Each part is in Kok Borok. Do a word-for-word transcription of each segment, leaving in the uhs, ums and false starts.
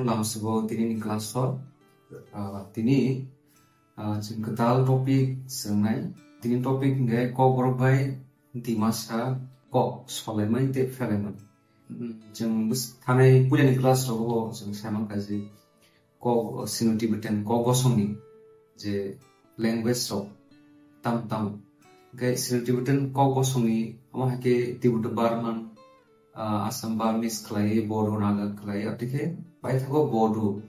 Lamsugo tini ni class o, ah, tini, ah, chwng kwtal topic swngnai. Tini topic hwnkhe Kokborok bai Dimasa kok solaimani tei phelaimani. Hmm, chwng bwswk thanai puilani class rogo chwng saimankha je kok, Sino-Tibetan kok bosongni je language rok tam tam. Hwnkhe Sino-Tibetan kok bosongni omo hai khe Tibeto-Burman, ah, Assam Burmese khlai, Bodo Naga khlai, aboni khe paithago Bodo,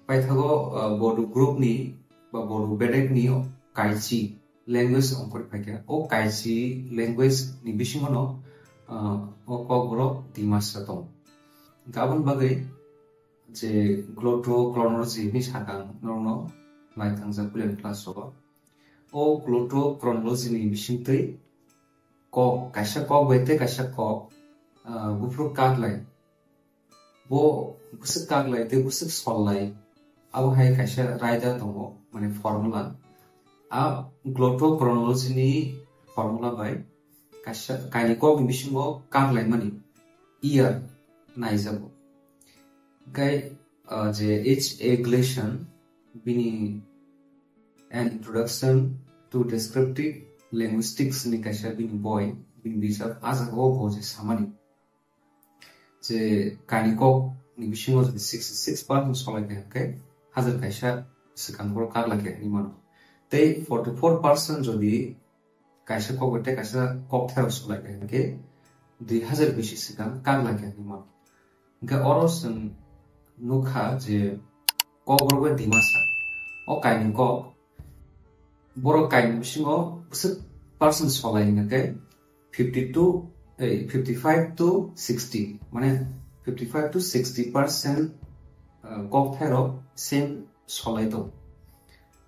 paithago, ah, Bodo group ni ba Bodo bedek ni Kaichi language ongkhorwi phaikha. O Kaichi language ni bisingo no, ah, o Kokborok Dimasa tongo. Hwnkhe aboni bagwi je glottochronology hinwi sakha ang norokno naithangjak puilani class rogo. O glottochronology ni bisingtwi kok, kaisa kok bai tei kaisa kok, ah, buphuru kaklai. Bo bwswk kaklai tei bwswk sollai. Abo hai kaisa raida tongo, mane formula. A glottochronology ni formula bai kaisa kaini kok ni bisingo kaklaimani year naijago. Hwnkhe, ah, je H A Gleason bini An Introduction to Descriptive Linguistics ni kaisa bini boi, bini bijap, a jagao bo je samani je kaini kok ni bisingo jodi sixty six percent solai kha hwnkhe hajar kaisa swkang borok kaklai kha hinwi mano. Tei forty four percent jodi kaisa kok bai tei kaisa kok therok solai kha hwnkhe dui hajar bisi swkang kaklai kha hinwi mano. Hwnkhe oro chwng nukha je Kokborok bai Dimasa. O kaini kok, borok kaini bisingo bwswk percent solai hwnkhe fifty two, eh, fifty five to sixty, mane fifty five to sixty percent, ah, kok therok same solai tongo.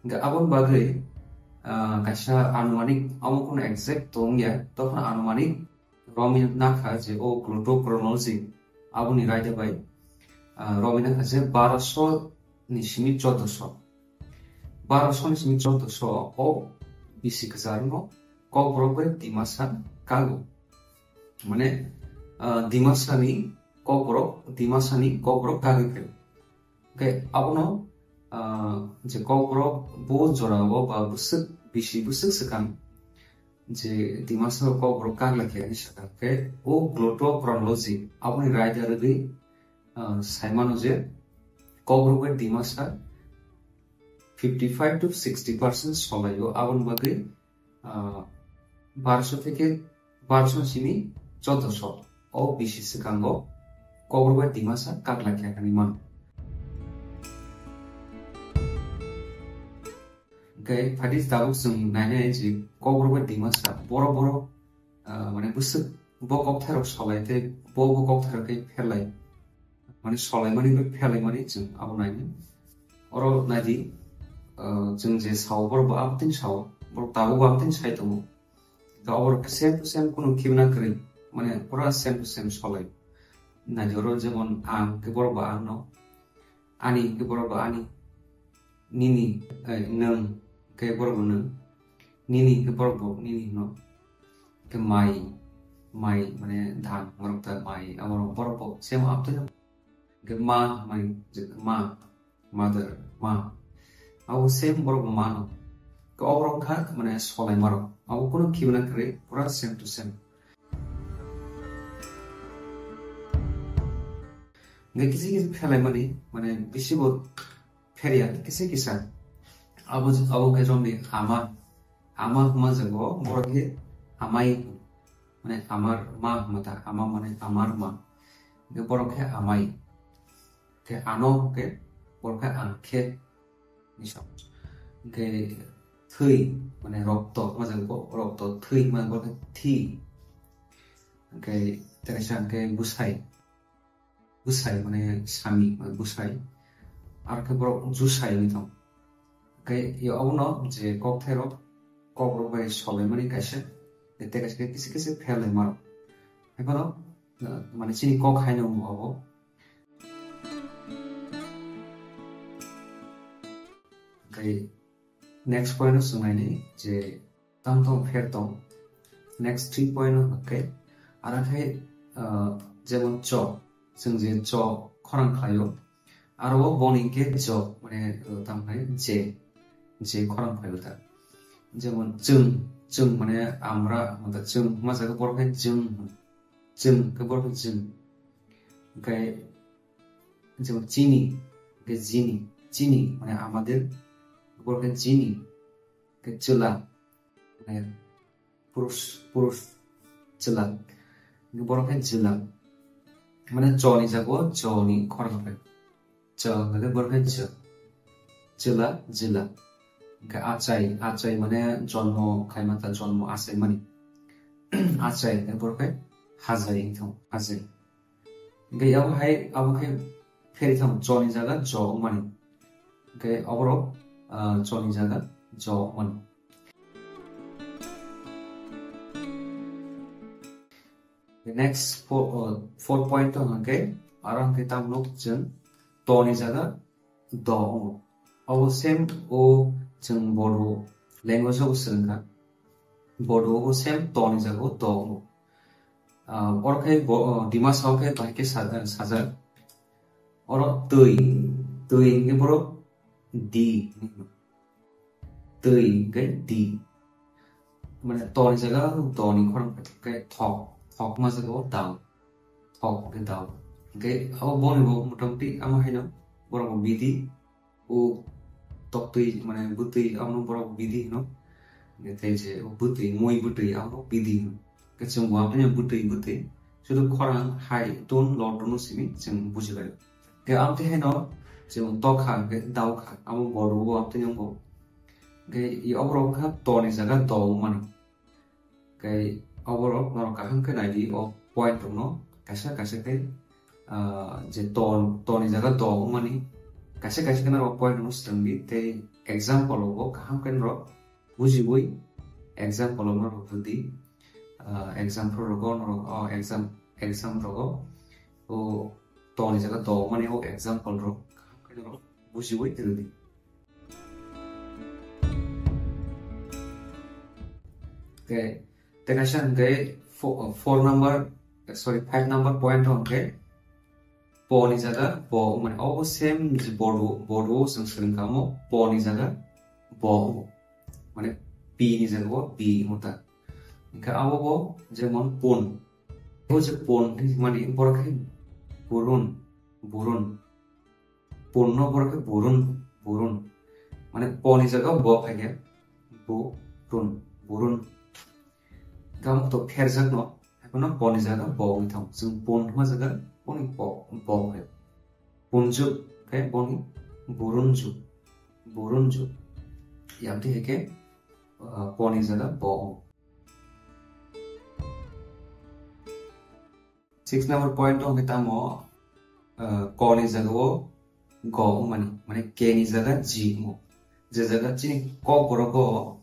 Hwnkhe aboni bagwi, ah, kaisa anumanik, abo kunu exact tongya, tokno anumanik romwi nakha je o glottochronology aboni raida bai, ah, romwi nakha je baroso ni simi chordoso. Baroso ni simi chordoso o bisi kwcharno Kokborok bai Dimasa kago. Mane, ah, Dimasa ni Kokborok, Dimasa ni Kokborok kagwi phai. Hwnkhe abono, ah, je Kokborok bo jorao ba bwswk bisi bwswk swkang je Dimasa rok Kokborok kaklai khe hinwi sakha. Hwnkhe o glottochronology aboni raida rwgwi, ah, saimano je Kokborok bai Dimasa fifty five to sixty percent solaio, aboni bagwi, ah, baroso theke baroso simi chordoso o bisi swkango Kokborok bai Dimasa kaklai khe hinwi mano. Hwnkhe phaidi tabuk chwng nainai je Kokborok bai Dimasa borok borok, ah, mane bwswk bo kokthairok solai tei bo bo kokthairok khe pherlai. Mane solaimani bai phelaimani chwng abo nainai. Oro naidi, ah, chwng je sao borok bo abotini sao, borok tabuk bo abotini sai tongo. Hwnkhe oborok khe same to same kunu khibina kwrwi, mane pura same to same solai. Naidi oro jemon ang khe borok bo ang no, ani khe borok bo ani, nini, eh, nwng khe borok bo nwng, nini khe borok bo nini hino. Khe mai, mai mane dhan, borok ta mai, abo borok bo same abotino. Khe ma, mai, je ma, mother, ma. Abo same borok bo ma no. Khe oborok kha mane solai marok. Abo kunu khibina kwrwi, pura same to same. Hwnkhe kisa kisa phelaimani, mane bisi bo pherya, kisa kisa. Abo, abo khe romni ama, ama hwnma jago, borok khe amai, mane amar ma hwnma ta, ama mane amar ma. Hwnkhe borok khe amai. Khe ano hwnkhe borok khe ang khe. Hwnkhe thwi, mane rokto hwnma jago, rokto thwi hwnma borok khe thi. Hwnkhe teisa hwnkhe bwsai. Bwsai mane sami, mane bwsai. Aro khe borok jusai wngwi thang. Hwnkhe yo abono je kokthairok, kokrok bai solaimani kaisa, tei kaisa khe kisa kisa pherlaima rok. Haiphano, uh, mane chini kok haino wngo abo. Hwnkhe next point o chwng naini je tamo tamo pher tong. Next three point o hwnkhe, aro khe, ah, jemon cho, chwng je cho khorang khlaio, Aro boni hwnkhe jo, mane, uh, tamo hwnai je, je khorang phai ta. Jemon chwng, chwng mane amra, mane chwng ma jaga borok khe chwng, chwng khe borok khe chwng. Hwnkhe jemon chini, hwnkhe jini, chini mane amader, borok khe jini, hwnkhe chwla, mane purush, purush, chwla. Hwnkhe borok khe jwla. Mane cho ni jago cho ni khorang phai. Cho hwnkhe borok khe cho. Chwla, jwla. Hwnkhe achai, achai mane jonmo khaima ta, jonmo achai mani. Achai hwnkhe borok khe hajai wngthang, hajai. Hwnkhe abo hai, abo khe pheritham cho ni jaga jo wngmani. Hwnkhe oborok, ah, cho ni jaga jo wngmani. The next four, uh, four point o hwnkhe, aro hwnkhe tamo nuk chwng to ni jaga do wngo. Abo same o chwng Bodo language o swrwngkha. Bodo o same to ni jaga o do wngo. Ah, oro khe bo, uh, Dimasa o khe bahai khe sa-, sajak. Oro twi, twi hwnkhe borok di. Twi hwnkhe di. Mane to ni jaga do ni khorang khe thok, thok ma jaga o dao. Thok hwnkhe dao. Hwnkhe abo boni bo motamoti amo haino borok bo bidi, o toktwi mane bwtwi abono borok bidi hino. Hwnkhe tei je o bwtwi, moi bwtwi abono bidi hino. Hwnkhe chwng bo amtwino bwtwi bwtwi, sudu khorang hai tun lor tunu simi chwng bujilaio. Hwnkhe amtwi haino chwng tokha hwnkhe daokha, amo Bodo o amtwino wngo. Hwnkhe i oborok wngkha to ni jaga do wngmani. Hwnkhe oborok norok kaham khe naidi o point rokno kaisa kaisa khe, ah, je to, to ni jaga do wngmani kaisa kaisa khe norok point rokno swrwngdi tei example rogo kaham khe norok bujiwi example rokno rwdi. Ah, example rogo norok o exam, exam rogo o to ni jaga do wngmani o example rok kaham khe norok bujiwi rwdi. Okay, tei kaisa hwnkhe fo-, four number, sorry, five number point o hwnkhe po ni jaga bo, mane obo same je Bodo, Bodo o chwng swrwngkha omo po ni jaga bo, mane pi ni jaga o pi wngkha. Hwnkhe abo bo jemon pun, o je pun hinmani borok khe burun, burun. Pun no borok khe burun, burun. Mane po ni jaga bo phaikhe burun, burun. Gamuk to pherjak no, haikhe no po ni jaga bo wngwi thango. Chwng pun hwnma jaga pon ni po, bo phai. Punjuk khe boni burunjuk, burunjuk. Yamtwi hai khe, ah, po ni jaga bo. Six number point o hwnkhe tamo, ah, ko ni jaga o go wngmani, mane ke ni jaga ji wngo. Je jaga chini kok borok o,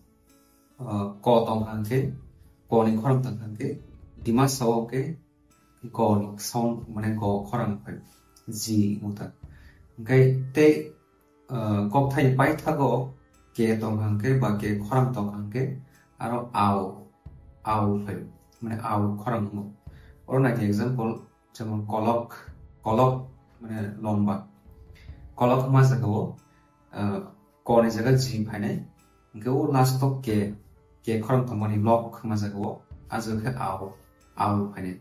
ah, ko tong kha hwnkhe, ko ni khorang tong kha hwnkhe, Dimasa o khe go ni sound, mane go khorang phai ji wngkha. Hwnkhe tei, ah, kokthai ni paithago ke tong kha hwnkhe ba ke khorang tong kha hwnkhe aro ao, ao phai, mane ao khorang wngo. Oro naikhe example, jemon kolok, kolok mane lomba. Kolok ma jaga o, ah, ko ni jaga ji phainai, hwnkhe o last o ke, ke khorang tongmani lok ma jaga o, a jaga khe ao, ao phainai.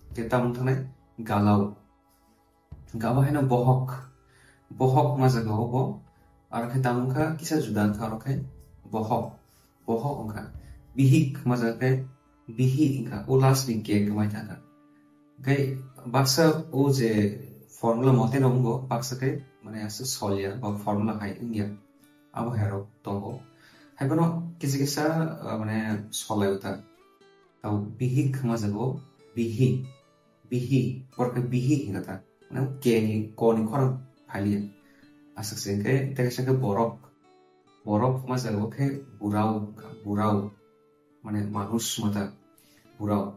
Hwnkhe tamo wng thangnai galao. Hwnkhe abo haino bohok, bohok ma jaga o bo, aro khe tamo wngkha kisa juda wngkha oro khe bohok, bohok wngkha. Bihik ma jaga khe bihi wngkha, o last ni ke kwmai thangkha. Hwnkhe baksa o je formula mote no wngo, baksa khe mane aswk solya ba formula hai wngya, abo hai rok tongo. Haiphano kisa kisa, ah, mane solai o ta. Tamo bihik ma jaga o bihi, bihi, borok khe bihi hinga ta. Mane ke ni, ko ni khorang phailiya. Aswk se hwnkhe tei kaisa khe borok. Borok ma jaga o khe burao, burao. Mane manush ma ta, burao.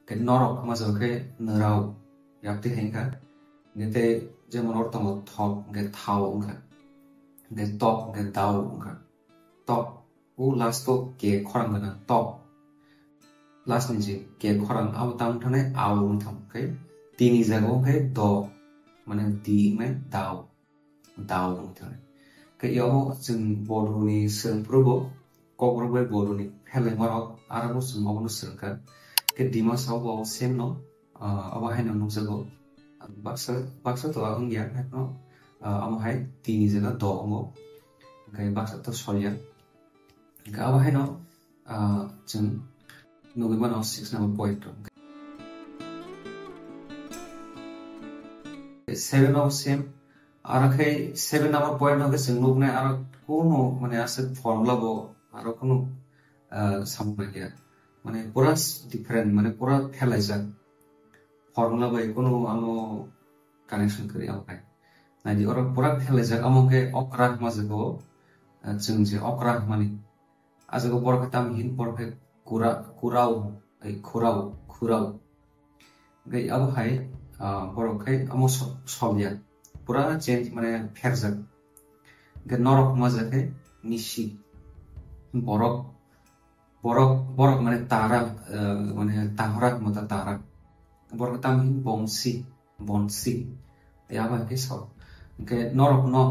Khe norok ma jaga o khe nrao. Yaptwi hai wngkha. Hwnkhe tei jemon oro tongo thok, hwnkhe thao wngkha. Hwnkhe tok, hwnkhe dao wngkha. Tok, o last o ke khorang gwnang tok. Last ni je ke khorang abo tamo thangkhe ao wng thang khe, ti ni jaga o khe do, mane di wngmai dao. dao wng thani. Khe yabo chwng bodolni swrwng phuru bo kokrok bai bodolni phelai marok aro bo chwng obono swrwngkha. Khe Dimasa o bo same no, ah, abo haino nukjago. Baksa, baksa to wngya, haino, ah, amo hai tini jaga do wngo. Hwnkhe baksa to solya. Hwnkhe abo haino, ah, chwng nugwi mano six number point o. Seven o same, aro khe seven number point o khe chwng nuknai aro kunu mane aswk formula bo aro kunu, ah, samung nangya. Mane pura s-, different, mane pura phelaijak. Formula bai kunu ano connection kwrwi amo hai. Naidi oro pura phelaijak amo khe okra hwnma jago, ah, chwng je okra hwnmani. Ah jaga borok khe tamo hin, borok khe kura-, kurao, ai, khurao, khurao. Hwnkhe abo hai, ah, borok khe amo so-, solya. Pura change, mane pherjak. Hwnkhe norok hwnma jaga khe nisi. Borok, borok, borok mane tara, ah, mane tahora hwnma ta tara. Borok khe tamo hin bongsi. Bonsi. Tei abo hai khe sao. Hwnkhe norok no,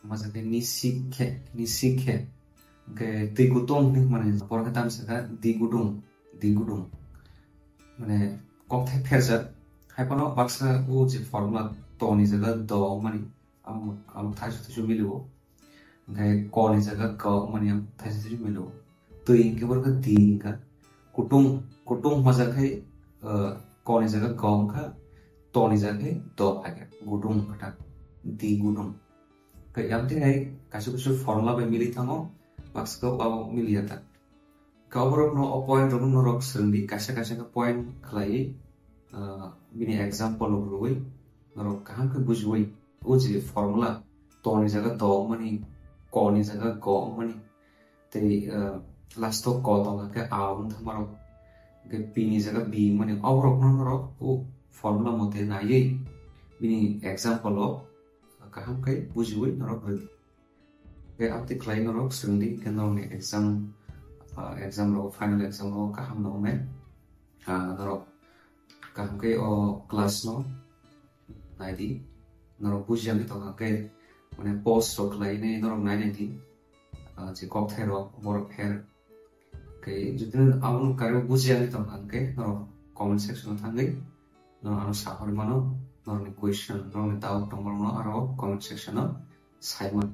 hwnma jaga khe nisi khe, nisi khe. Hwnkhe twi kutung hinwi mani borok khe tamo sakha di gudung, di gudung. Mane kokthai pherjak. Hai phano baksa o je formula to ni jaga do mani, amo, amo thaisa thaisa milio. Hwnkhe ko ni jaga ko mani ang thaisa thaisa milo. Twi hwnkhe borok khe di hwnkha. Kutung, kutung hwnma jaga khe, uh, ko ni jaga ko wngkha, to ni jaga khe do phaikha. Gudung hwnkha ta. Di gudung. Khe yang twi hai kaisa kaisa formula bai mili thango, baksa khe abo miliya ta. Khe borokno o point rokno norok swrwngdi, kaisa kaisa khe point khlaiwi, ah, bini example rok rwui norok kaham khe bujiui, o je formula, to ni jaga to wngmani, ko ni jaga ko wngmani, tei, ah, last o ko tongkha khe a wng thangmarok, hwnkhe p ni jaga b wngmani, o borokno norok o formula mote naiwi bini example o kaham khe bujiui norok rwdi. Khe amtwi khlai norok swrwngdi, khe norokni exam, ah, exam rok, final exam rok kaham no wngnai. Ah, norok kaham khe o class no naidi. Norok bujiya wngwi tongkha khe, mane, post rok khlainai norok nainai di. Ah, je kokthai rok, borok pher. Khe jodi abono kariui bujiya wngwi tongkha hwnkhe norok comment section o thangwi norok ano sahorwi mano, norokni question, norokni doubt tongmarokno aro comment section o sai mano.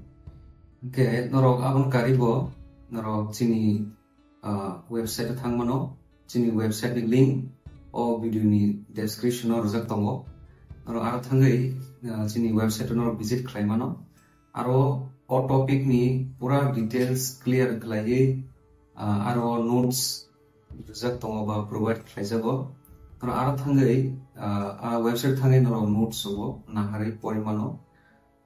Hwnkhe norok abono kariui bo norok chini, ah, website o thang mano, chini website ni link o video ni description o rwjak tongo. Norok aro thangwi, ah, chini website o norok visit khlai mano. Aro o topic ni pura details clear khlaiwi, ah, aro notes rijak tongo ba provide khlaijago. Aro, aro thangwi, ah, a website thangwi norok notes rokbo naharwi pori mano.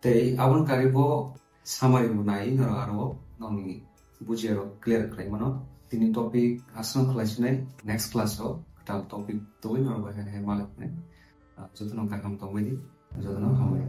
Tei aboni kariui bo summary bo naiwi norok aro nokni bujiya rok clear khlai mano. Tini topic aswk khlai sinai, next class o kwtal topic tubui norok bai hai hai malai phai. Ah, jotono kaham tongbai di, jotono hambai.